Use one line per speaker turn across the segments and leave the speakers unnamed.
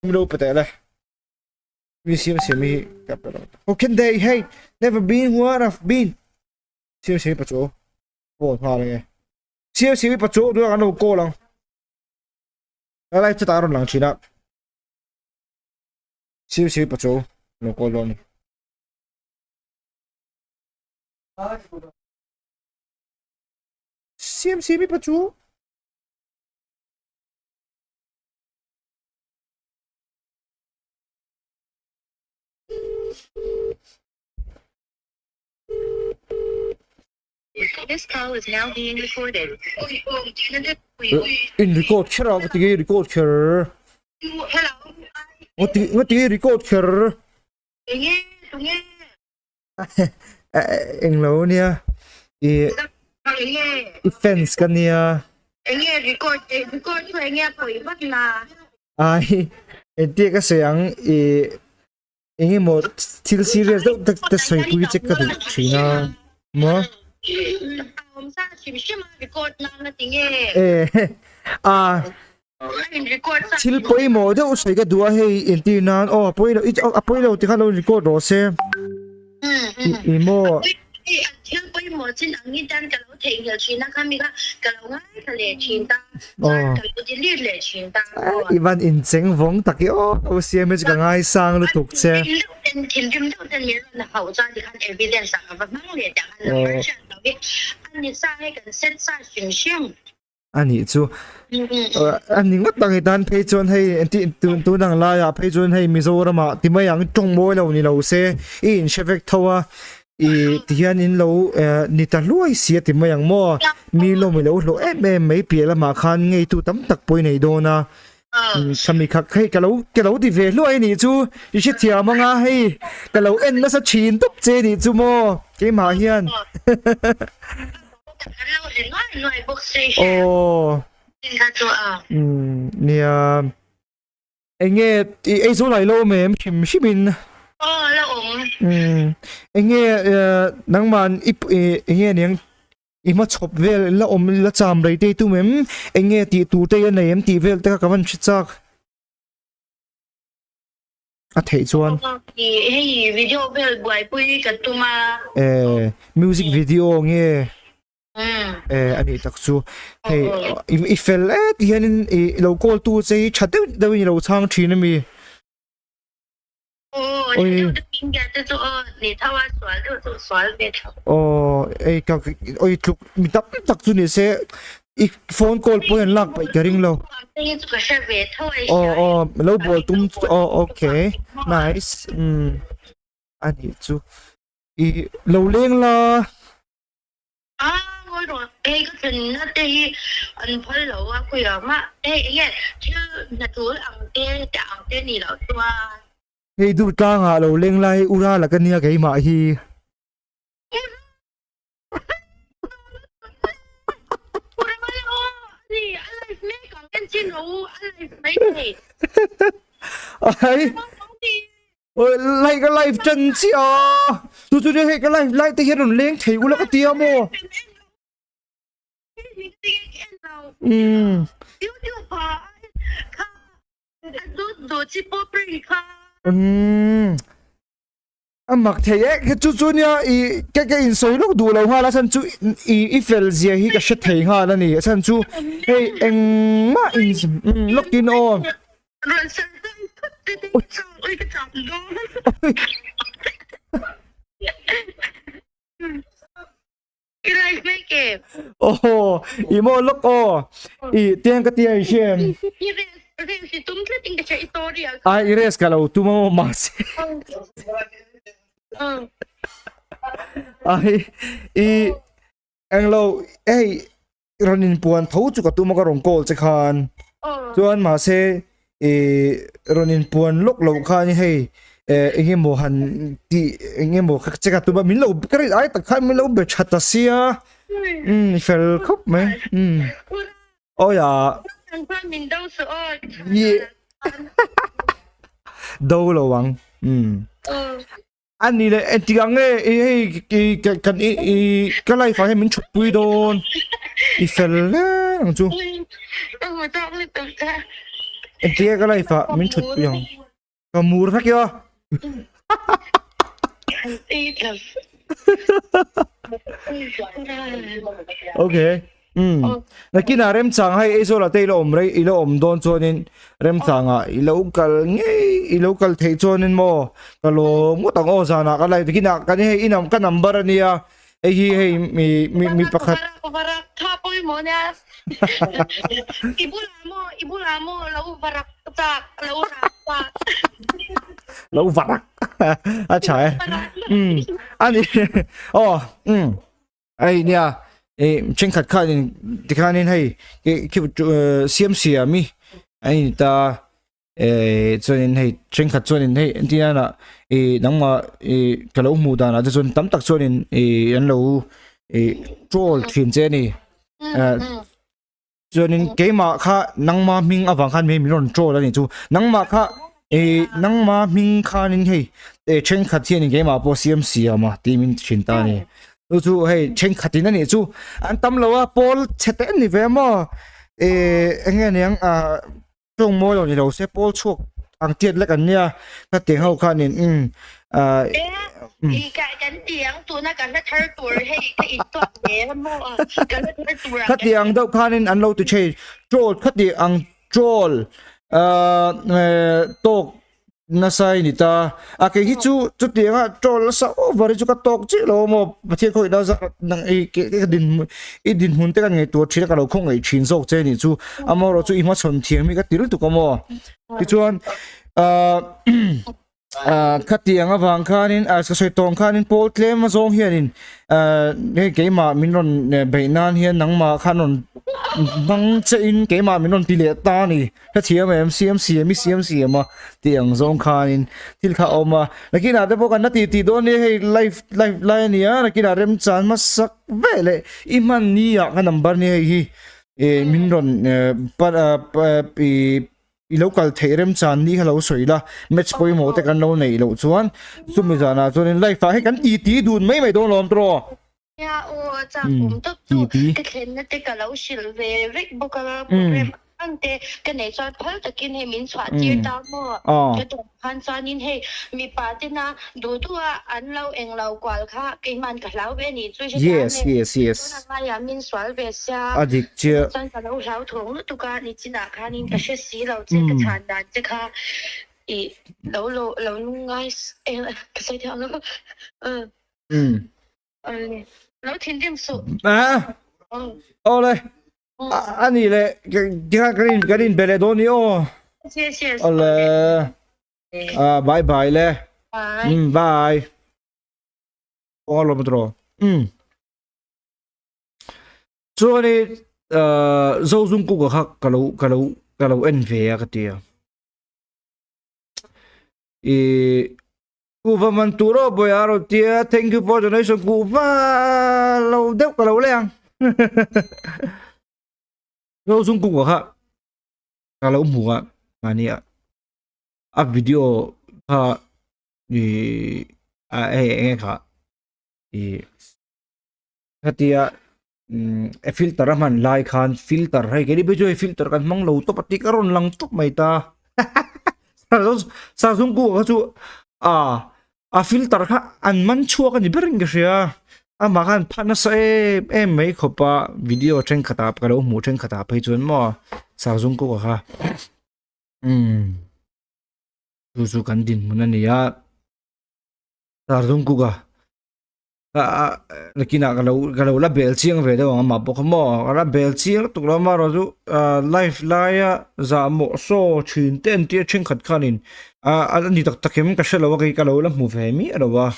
Mi lo pe teh le. Mi siam siam hi ka pe lo. How can they hate? Never been what I've been. Siam siam pa chu. Phone nghal nge. Siam siam pa chu duak an lo call ang. Ka live chat ah rawn lang thin a. Siam siam pa chu lo call dawn ni. Siam siam pa chu.
This call is now being recorded.
In record kher a ti nge record kher. Nga ti nga ti nge record kher.
Enge tunge.
Englo nia i i fans ka nia.
Enge record record chu enge a pawi vak na.
Ai entia ka sawi ang i enge maw thil serious deuh tak te sawi pui che ka duh thin a maw. E a Thil pawimawh deuh sawi ka duh a hei entir nan aw a pawi lo a pawi lo tikhan lo record rawh se i maw.
Thil pawimawh chin ang hi tan ka lo theihnghilh thin a khami kha ka lo ngaithla leh thin ta chuan ka lo delete leh thin ta.
I van incheng vawng tak i aw u siam hi chu ka ngaisang lutuk che.
Thinrim deuh ten min rawn hauh chuan tikhan evidence ah ka va hmang leh tah khan number hriat loh hi a ni sa hei kan set sa hrim hrim.
A nih chu. A ni ngawt ang i tan phei chuan hei engti tun tun ang laiah phei chuan hei Mizoramah ti mai ang tawng mawi lo ni lo se i inhre vek tho a i tihian in lo ni ta hluai si a ti mai ang maw mi lawm i lo hlawh em em mai piah lamah khan ngeitu tam tak pawh i nei dawn a khami kha hei ka lo ka lo ti ve hluai a nih chu i hrethiam ang a hei ka lo en nasa thin tawp che a nih chu maw keimah hian. Aw nia enge i ei zo lai lo awm em hrim hrim in enge nangman i enge aniang i hmachhawp vel la awm la cham rei te tum em enge tih tur te a nei em tih vel te kha ka van hre chak. A theih chuan.
Hei video vel buaipui ka tum a.
Eh music video nge. Eh a nih tak chu. Hei i fel e ti hianin i lo call tu che hi tha deuh deuhin i lo chhang thin a mi. Aw ei ka oi tluk mi tam tak chu ni se i phone call pawh hian lak paih ka ring lo. Aw aw lo bawl tum aw okay nice umm a nih chu i lo leng la.
A ngawi rawh hei ka thlenna te hi an phal lo a khawiah mah hei enge thil hna tul ang te te ang te nih loh chuan.
Hei duh tlangah lo leng lai ura la ka nia keimah hi. Ai Ôi like ka live chân chi à. Tu tu hei ka live like te hian rawn leng thei ula ka tia maw. Um. Um. A mak thei e, ke chu chu nia i ke ke in sawi lawk duh lo nghal a chhan chu i i fel zia hi ka hre thei nghal a ni a chhan chu hei engmah in lawk in aw. Aw i maw lawk aw i tiang ka tia i hriam. Ai i res ka lo tum a maw mahse. Ai i englo hei rawn inpuan tho chu ka tum a ka rawn call che khan chuan mahse i rawn inpuan lawk loh khan hei eh eng emaw han tih eng emaw kha che ka tum a min lo ka rin ai tak khan min lo be tha ta sia umm fel khawp mai umm awi ah do lo ang umm. A ni leh engtik ang nge i hei i kan i i ka life ah hian min thut pui dawn i fel hle ang chu. Engtinge ka life ah min thut pui ang. Ka mur vek io. Okay. Um. Nakinah remchang hei Aizawl ah te ilo awm rei ilo awm dawn chuanin remchang ah ilo kal ngei ilo kal theih chuanin maw ka lawm ngawt ang aw zanah ka live nakinah kan hei i ka number ania hei hi hei mi mi mi pakhat
Varak tha pawimawh nia i bulah maw i bulah maw lo varak chak lo rak chak
lo varak a tha e um ani aw um ai nia e thenkhat khanin tikhanin hei khi siam siami ai ta eh chuanin hei thenkhat chuanin hei entirnana ih nangmah ih ka lo hmuh danah te chuan tam tak chuanin ih an lo ih troll thin che a ni eh chuanin keimah kha nangma hming avang khan hei min rawn troll a nih chu nangmah kha ih nangma hming khanin hei eh thenkhat hianin keimah pawh siam siam a tih min thin ta a ni chu chu hei thenkhatin a nih chu an tam lo a pawl chhe te an ni ve maw eh eng nge niang ah. Tawng mawi lo ni lo se pawl chhuak ang tiat lek an nia ka tiang ho khanin umm ah
umm. Kan ti ang tuna ka hla thar tur hei ka in tuak ve a maw ka hla thar tur ang.
Khati ang deuh khanin an lo ti thei troll khati ang troll ah tawk nasa i ni ta a kei hi chu chutianga troll nasa over hi chu ka tawk chiah lo maw Pathian khaw ina zat nang i ke ka din i dinhmun te ka ngaihtuah thin a ka lo khaw ngaih thin zawk che nih chu amaherawh chu i hmachhawn thiam hi ka ti lutuk a maw tichuan ah ah khatiang avang khanin ah ka sawi tawng khanin pawl tlem azawng hianin ah hei keimah min rawn beih nan hian nangmah khan rawn hmang che in keimah min rawn ti leh ta a ni. Hrethiam em siam siam i siam siam a tih ang zawng khanin thil kha a awm a nakinah te pawh kan la tih tih dawn nia hei live live lai a nia nakinah remchan hmasak vek leh i hman ni ah ka number nia hei hi eh min rawn eh pa ah ih i lo kal theih remchan ni kha lo sawi la match pawimawh te kan lo neih loh chuan chumi zanah chuanin live ah hei kan tih tih dun mai mai dawn lawm tawh.
Nia aw a chak awm tawp chu ka thlenna te ka lo hrilh ve vek bawk a program ang te ka neih chuan phal takin hei min chhuah tir ta maw ka tawp khan chuanin hei mipa tena duh duh a an lo englo kual kha keimahn ka hlau ve anih chu hetiang nen tuna ngaiah min sual ve sia chuan ka lo hlau thawng lutuk a nichinah khanin ka hre si lo che ka chhan dan che kha i lo lo lo ngai ka sawi theih ang Lo thinrim suh.
A. Awle. Ani le tikhan kan in kan in be leh dawn ni aw.
Yes yes.
Awle. Ah bye bye le.
Bye.
Um bye. Aw lo matro. Um. Chuan i zo zung ku ka kha ka lo ka lo ka lo en ve a ka tia. I Kuhva man tur aw bawi a rawn ti a, thank you for donation kuhva lo deuh ka lo leh ang. Zo zung kung kha ka lo hmu a mahni a a video kha i a hei eng nge kha i khatia um a filter a hman lai khan filter hei keini phei chu hei filter kan hmang lo tawp a tih ka rawn lang tawp mai ta Sazung kung kha chu a a filter kha an man chhuak a ni berin ka hria amah khan phat nasa em em mai khawp a video thenkhat ah ka lo hmuh thenkhat ah phei chuan maw Sazung kung kha umm chu chu kan dinhmun a ni a Sazung kung a. nakinah ka lo ka lo la bel chiang ve deuh ang amah pawh kha maw ka la bel chiang lutuk lo amaherawh chu ah live laia zahmawh saw thin te an tia thenkhat khanin ah a ni tak tak em ka hre lo a kei ka lo la hmu ve miah lo a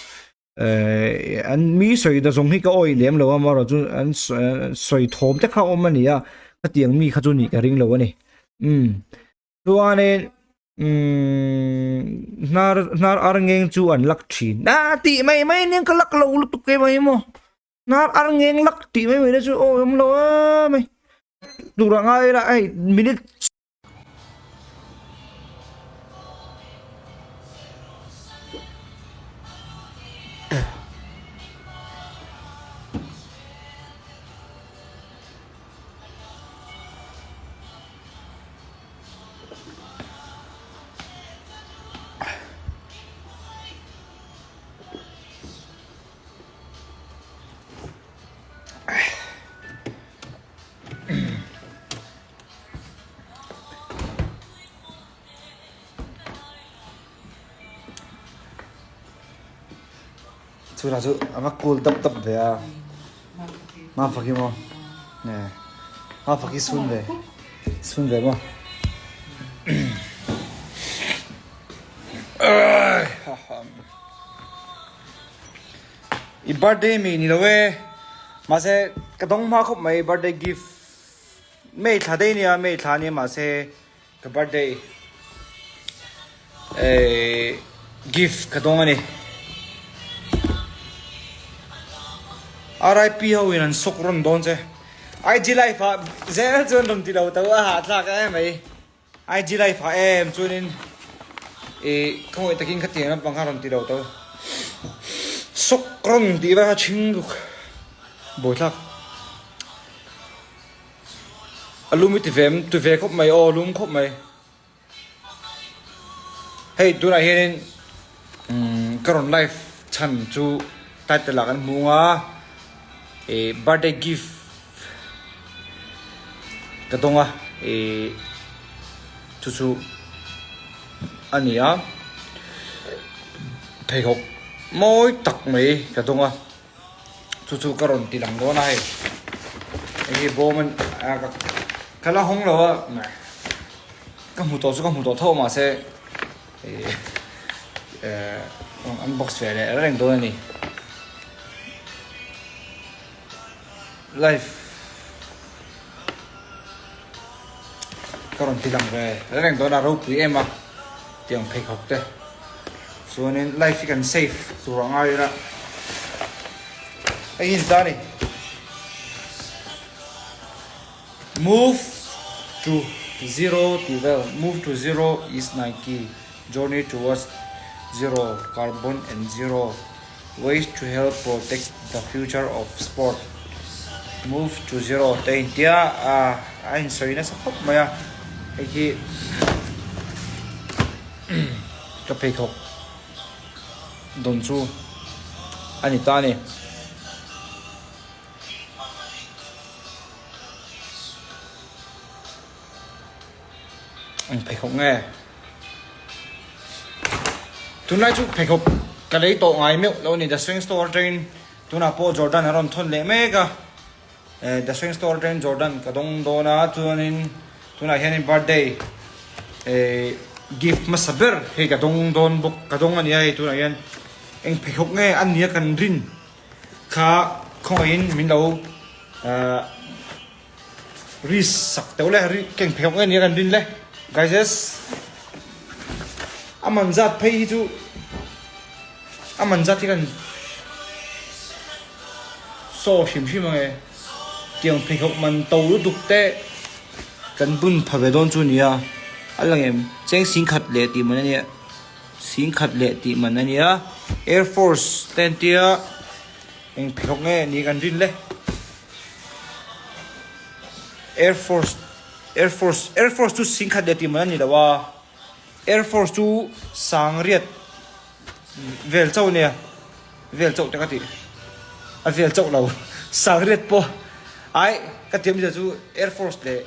eh an mi sawi ta zawng hi ka awih lem lo a amaherawh chu an sawi thawm te kha a awm a ni a khatiang mi kha chu nih ka ring lo a ni umm. Chuanin umm hnar hnar ar ngeng chu an lak thin a tih mai mai nia ka lak lo lutuk em mai maw hnar ar ngeng lak tih mai mai te chu aw awm lo a mai tur a ngai ila hei minute Chhunah chu a va cool dap dap ve a. Mafaki maw? Nge Mafaki sun ve. Sun ve maw? I birthday mi ni lo e. Mahse ka dawng hma khawp mai birthday gift. May thla daih nia May thla ania mahse ka birthday eh gift ka dawng a ni. RIP ho in an sawk rawn dawn che. IG live ah zel chuan rawn ti lo to a hahthlak em mai. IG live ah em chuanin ih khawngaih takin khatiang lampang kha rawn ti lo to. Sawk rawn tih va kha chhing luk buaithlak. A lum i ti ve em? Ti ve khawp mai aw, lum khawp mai. Hei tunah hianin umm ka rawn live chhan chu title ah kan hmu ang a, ih birthday gift ka dawng a, ih chu chu a ni a, pheikhawk mawi tak mai ka dawng a. Chu chu ka rawn ti lang dawn a hei. Hei hi bawm a ka ka la hawng lo a ka hmu tawh chu ka hmu tawh tho mahse eh unbox ve leh reng dawn a ni. Live ka rawn ti lang ve reng dawn a ropui em a tiang pheikhawk te chuanin live hi kan save tur a ngai ila hei hi ni ta a ni move to zero tih vel move to zero is Nike journey towards zero carbon and zero Ways to help protect the future of sport, Move to zero te a intia a, a insawi nasa khawp mai a, hei hi ka pheikhawk dawn chu a ni ta a ni. Eng pheikhawk nge? Tunlai chu pheikhawk ka lei tawh ngai meuh lo a ni. The Swing Store atangin tunah pawh Jordan a rawn thawn leh mek a. Eh The Swing Store atangin Jordan ka dawng dawn a, chuanin tunah hianin birthday eh gift hmasa ber hei ka dawng dawn bawk ka dawng a ni a hei tunah hian eng pheikhawk nge a nia kan rin kha khawngaihin min lo eh Ri sak teuh le, ri keng phei awk nge nia kan rin le. Guyses, a man zat phei hi chu a man zat hi kan saw hrim hrim ange. Tiang pheikhawk man to lutuk te kan bun pha ve dawn chu nia. A lang em? Cheng singkhat leh tih man ania. Singkhat leh tih man ania. Air Force te an tia eng pheikhawk nge nia kan rin le. Air Force Air Force Air Force chu singkhat leh tih man a ni lo a, Air Force chu sangriat vel chauh ania vel chauh te ka tih a vel chauh lo sangriat pawh ai ka tih awmzia chu Air Force leh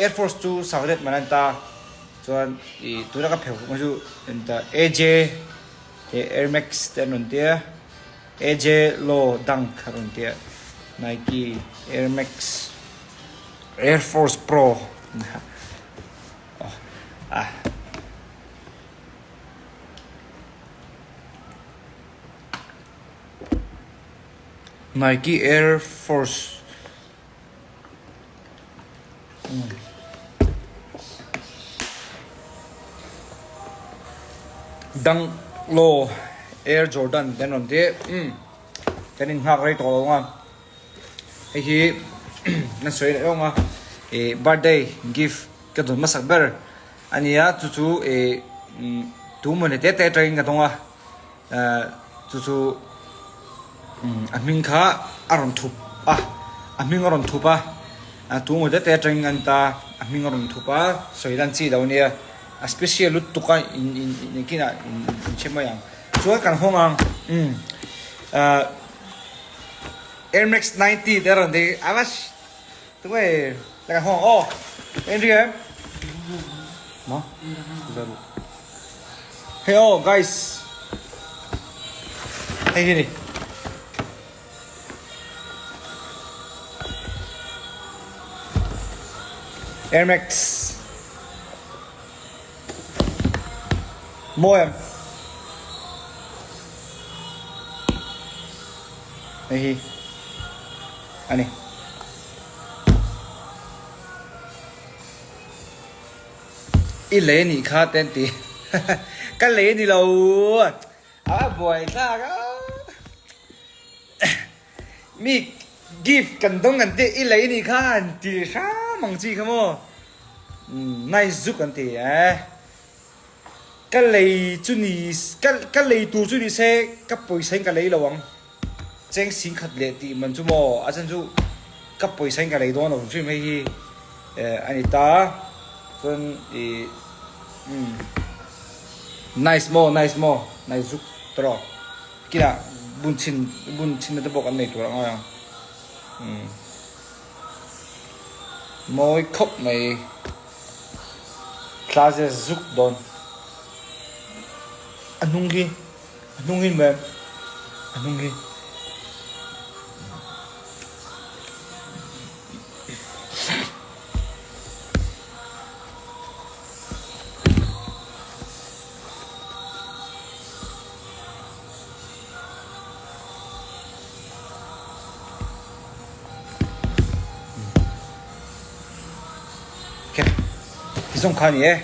Air Force chu sangriat man a ni ta chuan ih tuna ka pheuh mai chu AJ Air Max te an rawn tia. AJ Law Dunk a rawn ti a, Nike Air Max Air Force Pro ah Nike Air Force Dunk Low Air Jordan te an rawn ti umm kan inghak rei tawh lo ang a hei hi kan sawi leh awng a ih birthday gift ka dawn hmasak ber a ni a chu chu ih tu mawni te te atangin ka dawng a eh chu chu a hming kha a rawn thup a a hming a rawn thup a a tu emaw te te atangin an ta a hming a rawn thup a sawi lan chi lo ania a special lutuk a in in engkin ah in in hre mai ang chuan kan hawng ang umm ah air max 90 te a rawn ti a va tunge kan hawng aw engri em maw hei aw guys hei hi ni. Air Max Mawi em? Hei hi a ni. I lei anih kha te an ti. Ka lei a ni lo. A buai thlak a. Mi gift kan dawng kan tih i lei anih kha an ti hram ang chi kha maw. Nice zuk an ti e. Ka lei chu ni ka ka lei tur chu ni se ka pawisa in ka lei lo ang. Cheng sing khat leh tih man chu maw a chan chu ka pawisa in ka lei dawn lo hrim hei hi a ni ta chuan ih umm nice maw nice maw nice zuk tawh kinah bun chhin bun chhin na te pawh kan nei tur a ngai ang umm mawi khawp mai classes zuk dawn a hnung hi. A hnung hi mem a hnung hi. Ok ti zawng kha a ni e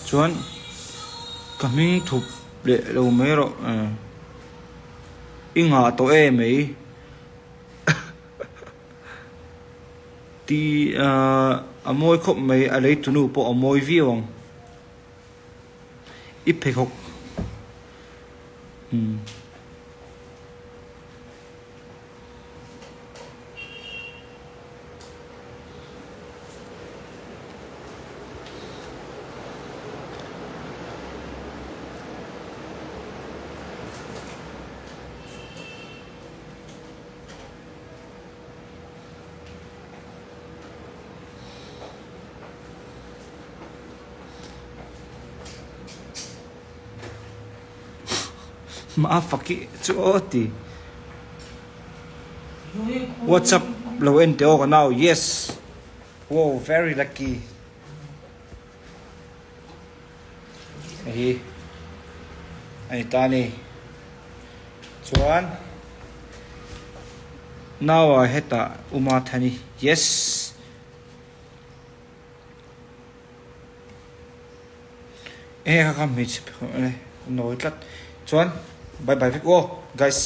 chuan ka hming thup Leh lo mai rawh eh. I ngah tawh e mai. Ti a mawi khawp mai a lei tunu pawh a mawi viau ang. I pheikhawk. Umm. Mafaki chu aw ti. Whatsapp lo en teh aw ka nau yes wow very lucky hei hi a ni ta a ni chuan naua hetah Uma Thani yes. Enge kha kha hmeichhe nawi tlat chuan bye bye vek aw guys.